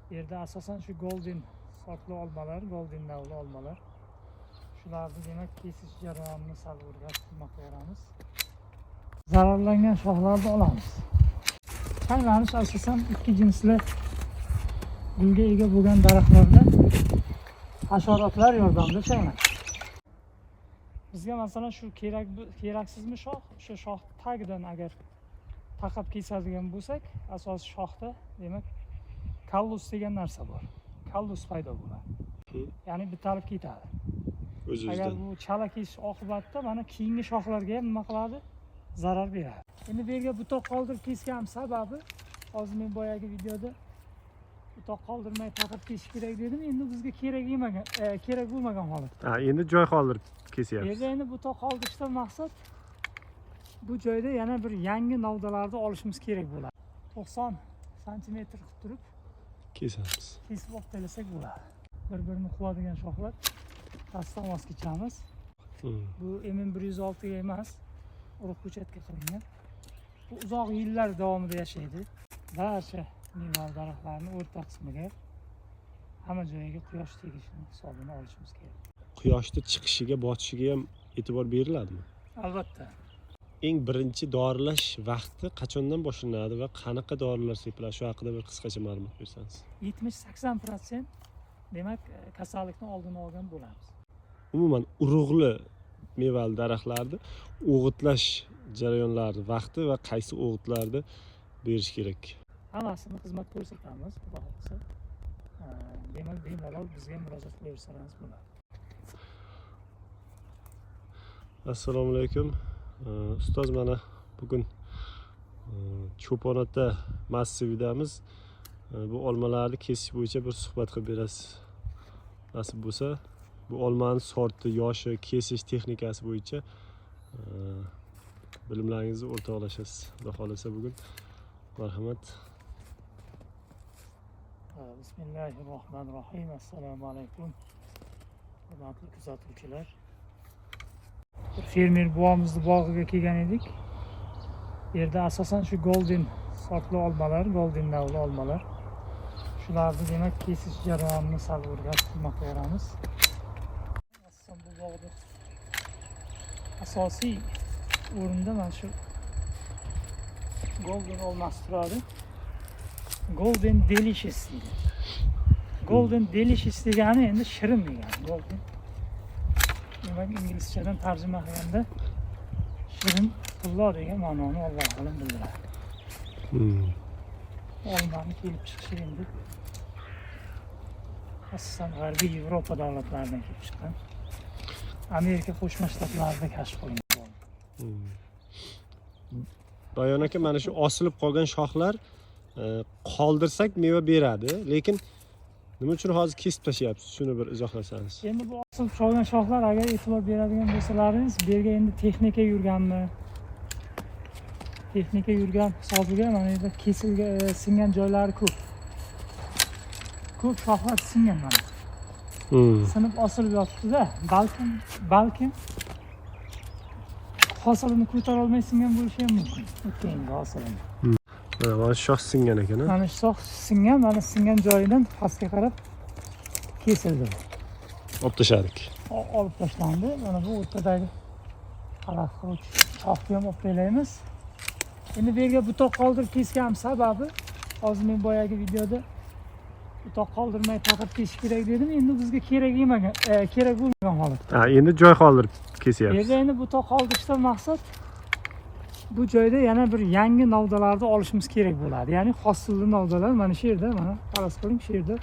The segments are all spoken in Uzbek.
Bu yerda asosan shu golden sortli olmalar, golden navli olmalar. Shularni demak kesish jarayonini sal o'rgatib nima qilamiz. Zararlangan shoxlarni olamiz. Changlanish asosan ikki jinsli gulga ega bo'lgan daraxtlarda hasharotlar yordamida changlanadi. Bizga masalan shu kerak, keraksizmi shox, o'sha shox tagidan agar taqab kesadigan bo'lsak, asosiy shoxda demak kallus degan narsa bor. Kallus paydo bo'ladi. Ya'ni bitalib ketadi. O'z Agar o'zidan. bu chala kesish oqibatida mana keyingi shoxlarga ham nima qiladi? Zarar beradi. Endi bu yerga butoq qoldirib kesganim sababi, hozir men boyagi videoda butoq qoldirmay taqib kesish kerak dedim. Endi bizga kerak emagan, kerak bo'lmagan holat. Ha, endi joy qoldirib Bu kesyapsiz. yerda endi butoq qoldirishdan maqsad bu joyda yana bir yangi novdalarni olishimiz kerak bo'ladi. 90 santimetr qilib turib Kesamiz. kesib olib tashlasak bo'ladi. Bir-birini quvadigan shoxlar pastdan voz kechamiz. Bu MM106 ga emas, urug' ko'chatga qilingan. Bu uzoq yillar davomida yashaydi. Barcha mevali daraxtlarni o'rta qismiga, hamma joyiga quyosh tegishini hisobini olishimiz kerak. Quyoshni chiqishiga, botishiga ham e'tibor beriladimi? Albatta. Eng birinchi dorilash vaqti qachondan boshlanadi va qanaqa dorilar sepiladi? Shu haqida bir qisqacha ma'lumot bersangiz. 70-80% demak kasallikni oldini olgan bo'lamiz. Umuman urug'li mevali daraxtlarni o'g'itlash jarayonlari vaqti va qaysi o'g'itlarni berish kerak? Hammasini xizmat ko'rsatamiz, xudo xohlasa. Demak, bemalol bizga murojaat qilaversangiz bo'ladi. Assalomu alaykum. Ustoz, mana bugun Cho'ponota massividamiz. Bu olmalarni kesish bo'yicha bir suhbat qilib berasiz. Nasib bo'lsa, bu olmani sorti, yoshi, kesish texnikasi bo'yicha bilimlaringizni o'rtoqlashasiz. Xudo xohlasa bugun. Marhamat. Bismillahirrohmanirrohim. Assalomu alaykum. Hurmatli kuzatuvchilar. Bir fermer bobomizni bog'iga kelgan edik. Bu yerda asosan shu golden sortli olmalar, golden navli olmalar. Shularni demak kesish jarayonini sal o'rgatib nima qilamiz. Asosan bu bog'da asosiy o'rinda mana shu golden olmasi turadi. Golden Delicious deydi. Golden Delicious degani endi shirin degani. Golden. Demak inglizchadan tarjima qilganda shirin tillo degan ma'noni Alloh alam bildiradi. Olmani kelib chiqishi endi asosan G'arbiy Yevropa davlatlaridan kelib chiqqan. Amerika Qo'shma Shtatlarida kashf qilingan. Bayon aka, mana shu osilib qolgan shoxlar qoldirsak meva beradi, lekin nima uchun hozir kesib tashlayapsiz? Shuni bir izohlasangiz. Endi bu osilib qolgan shoxlar, agar e'tibor beradigan bo'lsalaringiz, bu yerga endi texnika yurganmi? Texnika yurgan hisobiga mana yerda kesilgan, singan joylari ko'p. Ko'p shoxlar singan mana. Sinib osilib yotibdi-da. Balkim hosilini ko'tara olmay singan bo'lishi ham mumkin. O'tgan yilgi hosilini. Mana shu shox singan ekan, a? Mana shu shox singan, mana singan joyidan pastga qarab kesildi. Olib tashladik. Olib tashlandi. Mana bu o'rtadagi xalaqit qiluvchi shoxni ham olib tashlaymiz. Endi bu yerga butoq qoldirib kesganim sababi, hozir men boyagi videoda butoq qoldirmay taqib kesish kerak dedim. Endi bizga kerak emagan, kerak bo'lmagan holat. Ha, endi joy qoldirib Bu kesyapsiz. yerda endi butoq qoldirishdan maqsad bu joyda yana bir yangi novdalarni olishimiz kerak bo'ladi. Ya'ni hosilli novdalar mana shu yerda, mana faraz qiling, shu yerda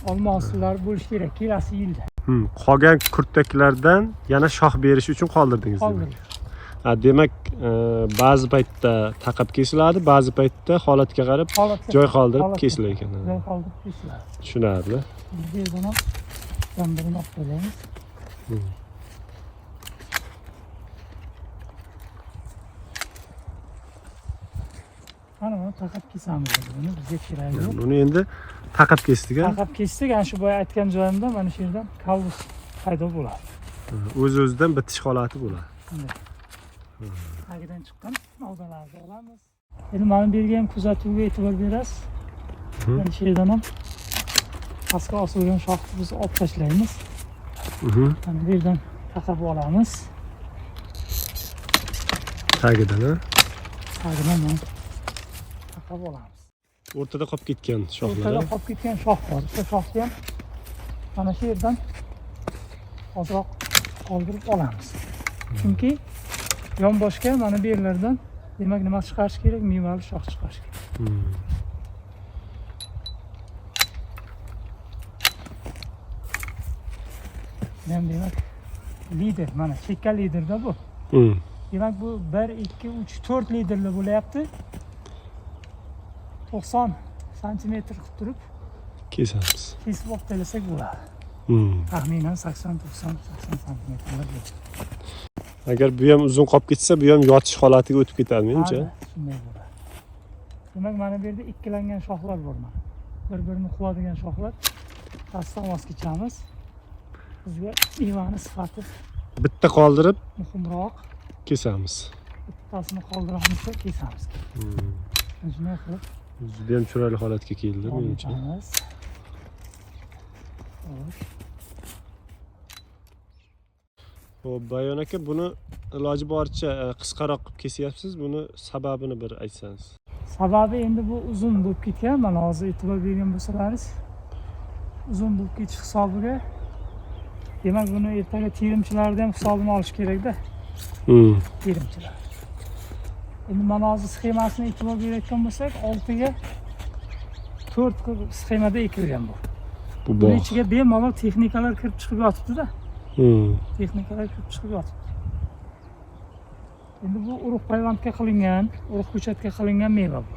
olma hosillari bo'lishi kerak kelasi yilda. Qolgan kurtaklardan yana shox berish uchun qoldirdingiz demak. Qoldirdik. Ha, demak, ba'zi paytda taqab kesiladi, ba'zi paytda holatga qarab joy qoldirib kesilar ekan. Joy qoldirib kesiladi. Tushunarli. Bu yerdan ham birini olib qo'yamiz. Mana buni taqab kesamiz buni, bizga keragi yo'q. Buni endi taqab kesdik, a? Taqab kesdik, ana shu boya aytgan joyimda mana shu yerdan kallus paydo bo'ladi. O'z-o'zidan bitish holati bo'ladi. Tagidan chiqqan novdalarni olamiz. Endi mana bu yerga ham kuzatuvga e'tibor berasiz. Mana shu yerdan ham Pastga osilgan shoxni biz olib tashlaymiz. Mana bu yerdan taqab olamiz. Tagidan, ha? Tagidan mana taqab olamiz. O'rtada qolib ketgan shoxlar. O'rtada qolib ketgan shox bor. O'sha shoxni ham mana shu yerdan ozroq qoldirib olamiz. Chunki yonboshga mana bu yerlardan demak nima chiqarish kerak? Mevali shox chiqarish kerak. Ham demak lider, mana chekka liderda bu. Demak bu 1, 2, 3, 4 liderli bo'lyapti. 90 santimetr qilib turib Kesamiz. Kesib olib tashlasak bo'ladi. Taxminan 80-90, 80 santimetrlar bo'ladi. Agar bu ham uzun qolib ketsa, bu ham yotish holatiga o'tib ketadi menimcha. Ha, shunday bo'ladi. Demak, mana bu yerda ikkilangan shoxlar bor mana. Bir-birini quvadigan shoxlar. Pastdan voz kechamiz. Bizga mevani sifati bitta qoldirib muhimroq. Kesamiz. Bittasini qoldiramiz va kesamiz. Mana shunday qilib Juda ham chiroyli holatga keldi menimcha. etamiz. Xo'sh. Xo'p, Bayon aka, buni iloji boricha qisqaroq qilib kesyapsiz. Buni sababini bir aytsangiz. Sababi endi bu uzun bo'lib ketgan. Mana hozir e'tibor bergan bo'lsalaringiz, uzun bo'lib ketish hisobiga demak buni ertaga terimchilarni ham hisobini olish kerakda. Terimchilar. Endi mana hozir sxemasini e'tibor berayotgan bo'lsak, 6ga 4 qilib sxemada ekilgan bu. Bu Buni bog'. ichiga bemalol texnikalar kirib chiqib yotibdi-da. Texnikalar kirib chiqib yotibdi. Endi bu urug' payvandga qilingan, urug' ko'chatga qilingan meva bu.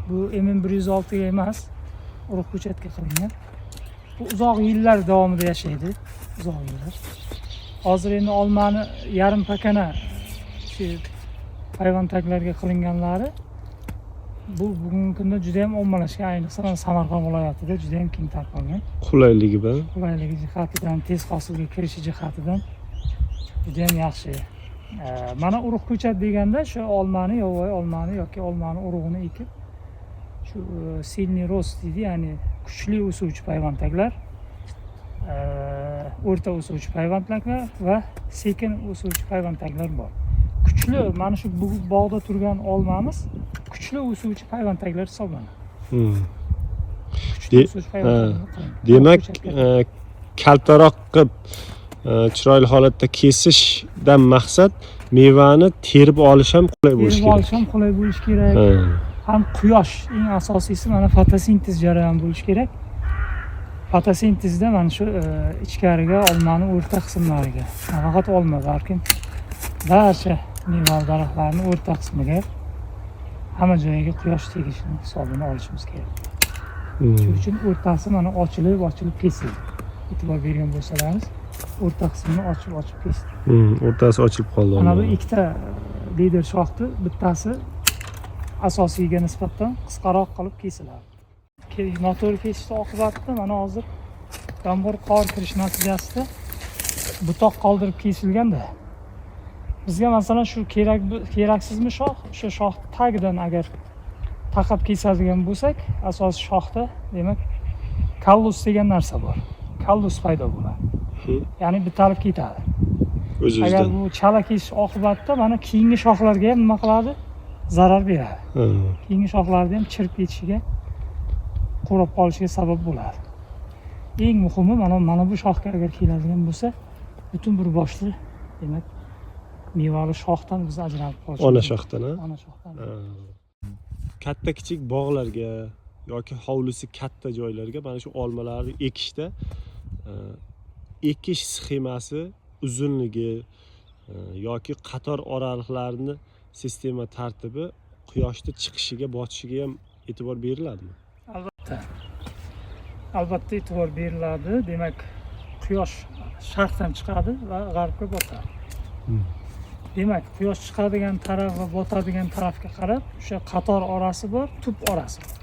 Bu MM106 ga emas, urug' ko'chatga qilingan. Bu uzoq yillar davomida yashaydi, uzoq yillar. Hozir endi olmani yarim pakana shu payvandtaklarga qilinganlari bu bugungi kunda juda ham ommalashgan, ayniqsa mana Samarqand viloyatida juda ham keng tarqalgan. Qulayligi bilan. Qulayligi jihatidan, tez hosilga kirishi jihatidan juda ham yaxshi. Mana urug' ko'chat deganda shu olmani, yovvoyi olmani yoki olmani urug'ini ekib, shu сильный рост deydi, ya'ni kuchli o'suvchi payvandtaklar, o'rta o'suvchi payvandtaklar va sekin o'suvchi payvandtaklar bor. Kuchli mana shu bog'da turgan olmamiz kuchli o'suvchi payvandtaklar hisoblanadi. Kuchli o'suvchi payvandtaklar qilingan. Demak, Ko'chatga. Kaltaroq qilib chiroyli holatda kesishdan maqsad mevani terib olish ham qulay bo'lishi Terib kerak. olish ham qulay bo'lishi kerak. Ham quyosh, eng asosiysi mana fotosintez jarayoni bo'lishi kerak. Fotosintezda mana shu ichkariga olmani o'rta qismlariga, nafaqat olma, balkim barcha mevali daraxtlarni o'rta qismiga, hamma joyiga quyosh tegishini hisobini olishimiz kerak. Shuning uchun o'rtasi mana ochilib ochilib kesildi. E'tibor bergan bo'lsalaringiz, o'rta qismini ochib ochib kesdi. O'rtasi ochilib qoldi. Mana bu olmani. ikkita lider shoxni bittasi asosiyga nisbatan qisqaroq qilib kesiladi. Noto'g'ri kesishni oqibatida mana hozir yomg'ir qor kirish natijasida butoq qoldirib kesilganda bizga masalan shu kerak, keraksizmi shox, o'sha shoxni tagidan agar taqab kesadigan bo'lsak, asosiy shoxda demak kallus degan narsa bor. Kallus paydo bo'ladi. Ya'ni bitalib ketadi. O'z-o'zidan. Agar bu chala kesish oqibatida mana keyingi shoxlarga ham nima qiladi? Zarar beradi. Keyingi shoxlarni ham chirib ketishiga, qurib qolishiga sabab bo'ladi. Eng muhimi mana bu shoxga agar keladigan bo'lsa, butun bir boshli demak mevali shoxdan biz ajralib qolishimiz Ona mumkin. Shoxdan, ha? Ona shoxdan. Ha. Katta kichik bog'larga yoki hovlisi katta joylarga mana shu olmalarni ekishda ekish sxemasi uzunligi yoki qator oraliqlarini sistema tartibi quyoshni chiqishiga, botishiga ham e'tibor beriladimi? Albatta. Albatta e'tibor beriladi. Demak, quyosh sharqdan chiqadi va g'arbga botadi. Demak, quyosh chiqadigan taraf va botadigan tarafga qarab o'sha qator orasi bor, tub orasi bor.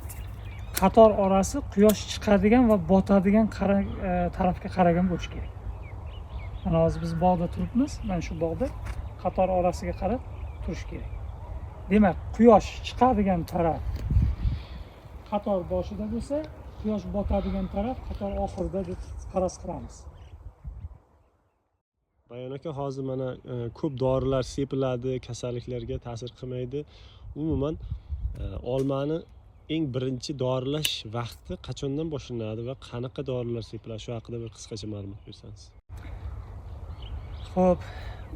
Qator orasi quyosh chiqadigan va botadigan tarafga qaragan bo'lishi kerak. Mana hozir biz bog'da turibmiz. Mana shu bog'da qator orasiga qarab turish kerak. Demak, quyosh chiqadigan taraf qator boshida bo'lsa, Quyosh botadigan taraf qator oxirida deb faraz qilamiz. Bayon aka, hozir mana ko'p dorilar sepiladi, kasalliklarga ta'sir qilmaydi. Umuman olmani eng birinchi dorilash vaqti qachondan boshlanadi va qanaqa dorilar sepiladi, shu haqida bir qisqacha ma'lumot bersangiz. Xo'p,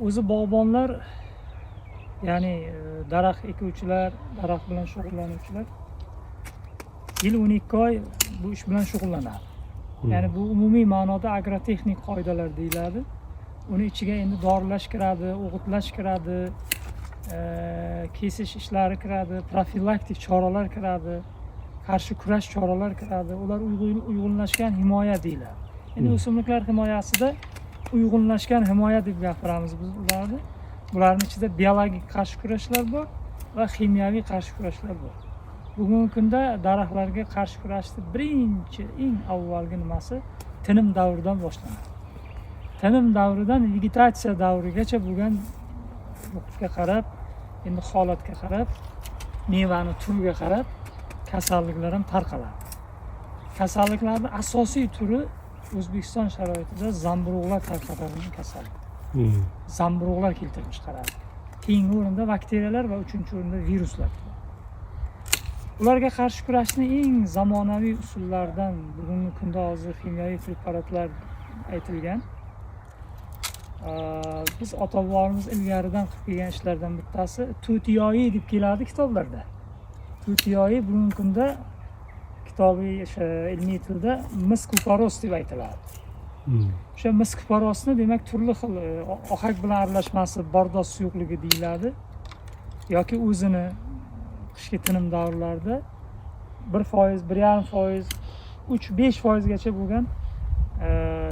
o'zi bog'bonlar, ya'ni daraxt ekuvchilar, daraxt bilan shug'ullanuvchilar yil 12 oy bu ish bilan shug'ullanadi. Ya'ni bu umumiy ma'noda agrotexnik qoidalar deyiladi. Uni ichiga endi dorilash kiradi, o'g'itlash kiradi, kesish ishlari kiradi, profilaktik choralar kiradi, qarshi kurash choralar kiradi. Ular uyg'unlashgan himoya deyiladi. Endi o'simliklar himoyasida uyg'unlashgan himoya deb gapiramiz biz ularni. Bularning ichida biologik qarshi kurashlar bor va ximiyaviy qarshi kurashlar bor. Bugungi kunda daraxtlarga qarshi kurashni birinchi, eng avvalgi nimasi tinim davridan boshlanadi. Tinim davridan vegetatsiya davrigacha bo'lgan muhitga qarab, endi holatga qarab, mevani turiga qarab kasalliklar ham tarqaladi. Kasalliklarning asosiy turi O'zbekiston sharoitida zamburug'lar tarqatadigan kasallik. Zamburug'lar keltirib chiqaradi. Keyingi o'rinda bakteriyalar va uchinchi o'rinda viruslar turadi. Ularga qarshi kurashni eng zamonaviy usullaridan bugungi kunda hozir ximiyaviy preparatlar aytilgan. Biz ota-bobolarimiz ilgaridan qilib kelgan ishlardan bittasi tutiyoyi deb keladi kitoblarda. Tutiyoyi bugungi kunda kitobiy o'sha ilmiy tilda mis kuparos deb aytiladi. O'sha mis kuparosni demak turli xil ohak bilan aralashmasi bordos suyuqligi deyiladi yoki o'zini qishki tinim davrlarida 1%, 1,5%, 3-5%gacha bo'lgan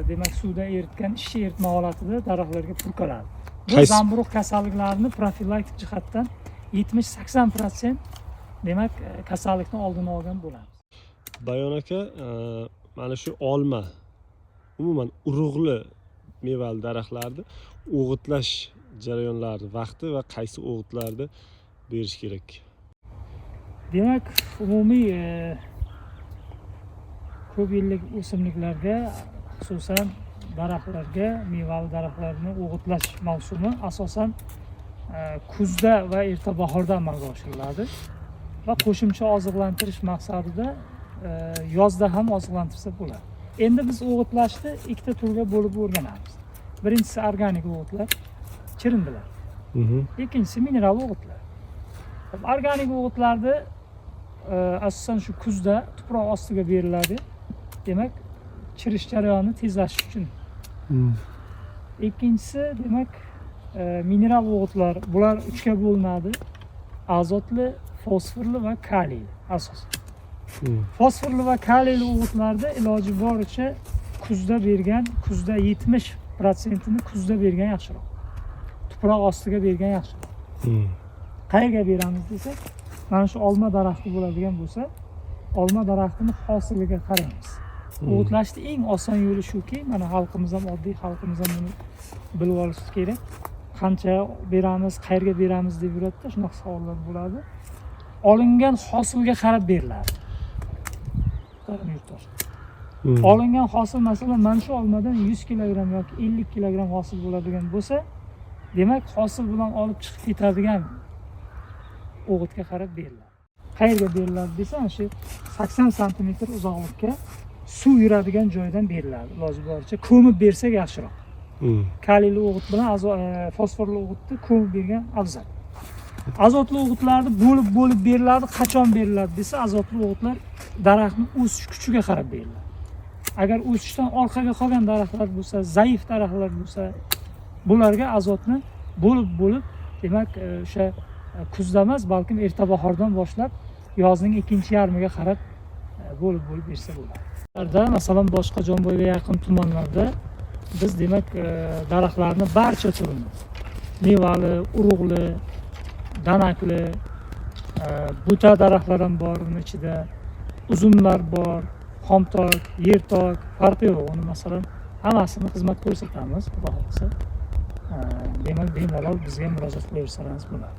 demak suvda eritgan ishsha eritma holatida daraxtlarga purkaladi. Bu zamburug' kasalliklarini profilaktik jihatdan 70-80% demak kasallikni oldini olgan bo'lamiz. Bayon aka, mana shu olma, umuman urug'li mevali daraxtlarni o'g'itlash jarayonlari vaqti va qaysi o'g'itlarni berish kerak? Demak, umumiy ko'p yillik o'simliklarga, xususan daraxtlarga, mevali daraxtlarni o'g'itlash mavsumi asosan kuzda va erta bahorda amalga oshiriladi va qo'shimcha oziqlantirish maqsadida yozda ham oziqlantirsa bo'ladi. Endi biz o'g'itlashni ikkita turga bo'lib o'rganamiz. Birinchisi organik o'g'itlar, chirindilar. Ikkinchisi mineral o'g'itlar. Organik o'g'itlarni asosan shu kuzda tuproq ostiga beriladi. Demak, chirish jarayonini tezlashish uchun. Ikkinchisi demak mineral o'g'itlar. Bular uchga bo'linadi. Azotli, fosforli va kaliyli asosan. Fosforli va kaliyli o'g'itlarda iloji boricha kuzda bergan, kuzda 70%ini kuzda bergan yaxshiroq. Tuproq ostiga bergan yaxshiroq. Qayerga beramiz desak, mana shu olma daraxti bo'ladigan bo'lsa, olma daraxtini hosiliga qaraymiz. O'g'itlashni eng oson yo'li shuki, mana xalqimiz ham, oddiy xalqimiz ham buni bilib olishi kerak. Qancha beramiz, qayerga beramiz deb yuradida, shunaqa savollar bo'ladi. Olingan hosilga qarab beriladi. Muhtaram yurtdoshlar. Olingan hosil, masalan, mana shu olmadan 100 kilogramm yoki 50 kilogramm hosil bo'ladigan bo'lsa, demak hosil bilan olib chiqib ketadigan o'g'itga qarab beriladi. Qayerga beriladi desa, ana shu 80 santimetr uzoqlikka suv yuradigan joydan beriladi. Iloji boricha ko'mib bersak yaxshiroq. Kaliyli o'g'it bilan fosforli o'g'itni ko'mib bergan afzal. Azotli o'g'itlarni bo'lib-bo'lib beriladi. Qachon beriladi desa, azotli o'g'itlar daraxtning o'sish kuchiga qarab beriladi. Agar o'sishdan orqaga qolgan daraxtlar bo'lsa, zaif daraxtlar bo'lsa, bularga azotni bo'lib-bo'lib, demak, o'sha kuzda emas, balkim erta bahordan boshlab yozning ikkinchi yarmiga qarab bo'lib-bo'lib bersa bo'ladi. Masalan, boshqa Jomboyga yaqin tumanlarda biz demak daraxtlarni barcha turini, mevali, urug'li, danakli, buta daraxtlar ham bor uni ichida, uzumlar bor, xomtok, yertok, farqi yo'q. Uni masalan hammasini xizmat ko'rsatamiz, xudo xohlasa. Demak, bemalol bizga murojaat qilaversangiz bo'ladi.